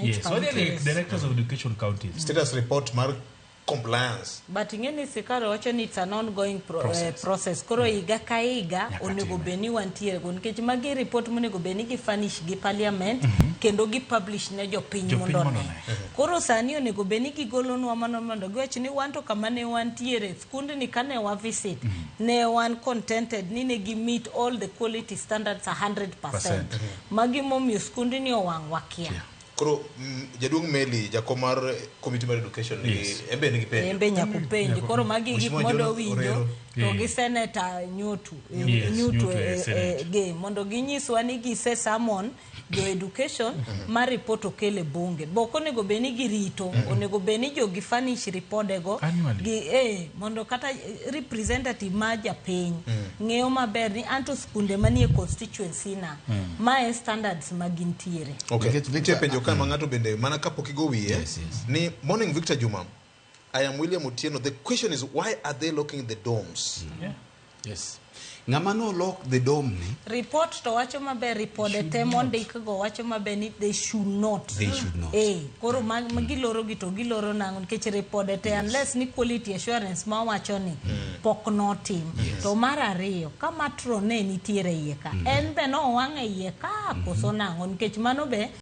in each Yes, wadhi county. like directors of education counties. Status report mar compliance. But ing'e ni sirkal wacho ni it's an ongoing Process. process. Koro higa ka higa Nyaka onego time. bed ni wantiere go, nikech magi report monego bed ni gi furnish gi parliament kendo gi publish ne jopiny Jopiny mondo mondo one. one. Koro sani onego bed ni gigolonwa mano mondo giwach ni wan to kama ne wantiere skundni kane wa visit, ne wan contented ni ne gi meet all the quality standards 100%. Percent. Magi momiyo skundni owang' wakia. Koro jaduong' Meli, jakom mar committee mar education nigi en be nigi penjo. En be nyaka openji. Koro magi gik Mheshimiwa mondo John winjo Orero. to gi Senator Nyotu Nyutu Nyutu e Senate. Ge mondo ginyiswa ni gise summon jo education ma report okel e bunge. Bok onego bed ni girito, onego bed ni jogi furnish ripodego Annually. gi mondo kata representative ma japiny ng'eyo maber ni anto skunde manie constituency na mae standards ma gintiere. Okay. Nikech Nitie Victor- penjo ka ma ng'ato bende mana kapok igo wiye ni morning, Victor Juma. I am William Otieno. The question is, why are they locking the dorms? Yes, ng'ama no lock the dome ni? Report to wacho maber, ripode te mondik go wacho maber ni they should not. They should not. Koro ma giloro gi to giloro nang'o? Nikech ripode te, unless ni quality assurance ma wacho ni pok notim. To mar ariyo, ka matron ne nitiere iye ka, en be nowang' e iye ka koso nang'o? Nikech mano be